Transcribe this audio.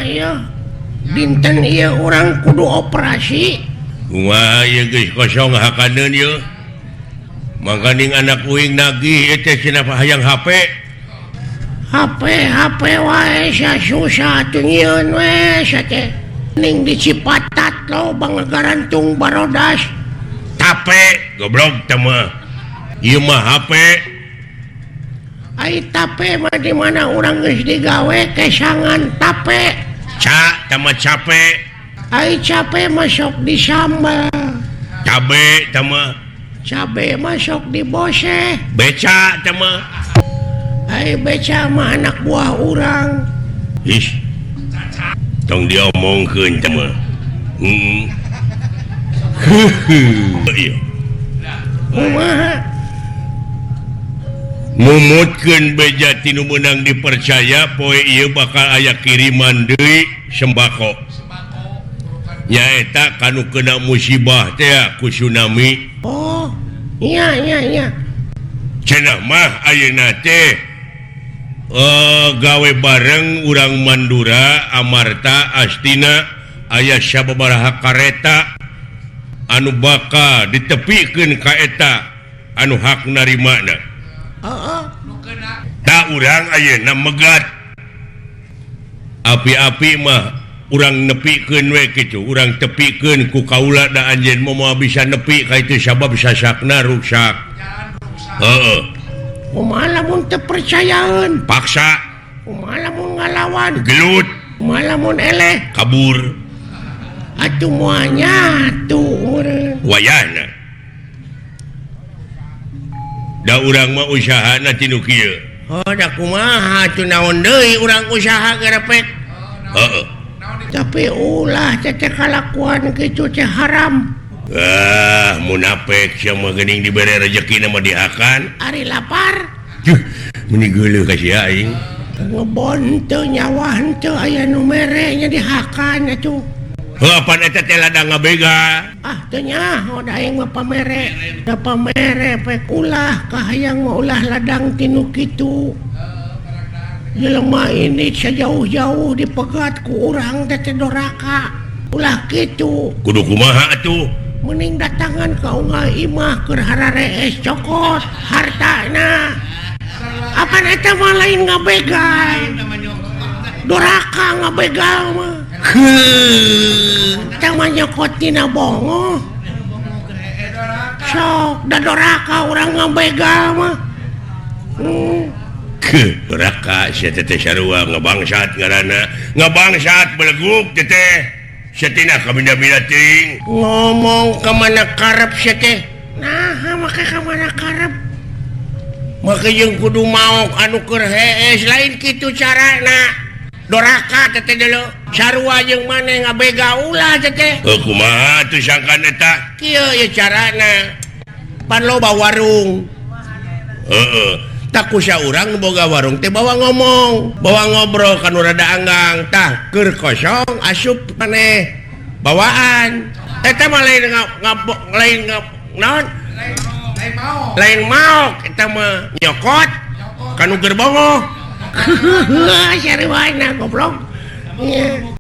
ieu? Dinten ieu urang kudu operasi. Kumaha ieu geus kosong hakaneun ieu? Mangkaning anak uing nagih ieu teh cenah hayang HP. HP HP wae sia susah atuh nyieun we sia teh. Ning di Cipatat loba ngagarantung barodas. Tape goblok teh mah. Ieu mah HP. Ai tape mah di mana urang geus digawe kesangan tape. Ca teh mah cape. Ai cape mah sok disambel. Cabe teh mah. Cabe mah sok diboseh. Beca teh mah. Ai beca mah anak buah urang. Ih. Tong diomongkeun teh mah. Heeh. Ieu. Kumaha? Mumutkeun beja tinu meunang dipercaya poe ieu bakal aya kiriman deui sembako. Nyaeta kanu kena musibah teh ku tsunami. Oh, iya iya iya. Cenah mah ayeuna teh gawe bareng urang Mandura, Amarta, Astina aya sababaraha kareta anu bakal ditepikeun ka eta anu hak narimana. Heeh. Tak urang ayeuna megat. Api-api mah urang nepikeun we kitu, urang tepikeun ku kaula da anjeun mah moal bisa nepi ka itu sabab sasakna ruksak. Heeh. Kumaha lamun teu percayaeun? Paksa. Kumaha lamun ngalawan? Gelut. Kumaha lamun eleh? Kabur. Atuh moal nyatu meureun. Wayahna. Da urang mah usahana tinu kieu. Oh, da kumaha atuh naon deui urang usaha gerepek. Heeh. Tapi ulah teh kalakuan kitu teh haram. Ah, munafik sia mah geuning dibere rejeki mah dihakan. Ari lapar. Juh, meuni geuleuh ka sia aing. Ngebon teu nyawa henteu aya nu mere nya dihakan atuh. Heuh, apan eta teh ladang ngabega. Ah, teu nyaho da aing mah pamere. Da pamere pek ulah kahayang mah ulah ladang tinu kitu. Jelema ini sejauh-jauh dipegat ku urang teh teh doraka. Ulah kitu. Kudu kumaha atuh? Mending datangan ka unggal imah keur hararees cokot hartana. Apan eta mah lain ngabegal. Doraka ngabegal mah. Heuh. Eta mah nyokot tina bongoh. Sok da doraka urang ngabegal mah. Ke doraka sia teh sarua ngabangsat ngaranna. Ngabangsat beleguk teh teh. Setina kabina-bina teuing. Ngomong ka mana karep sia teh? Naha make ka mana karep? Make jeung kudu maok anu keur hees lain kitu carana. Doraka teh teh dulu. Sarua jeung maneh ngabega ulah teh teh. Heuh, kumaha atuh sangkan eta? Kieu ye carana. Pan loba warung. Heeh. Tak kusa urang nu boga warung teh bawa ngomong, bawa ngobrol ka nu rada anggang. Tah keur kosong asup maneh bawaan. Eta mah lain lain naon? Lain maok eta mah nyokot ka nu keur bongoh. Sarua goblok.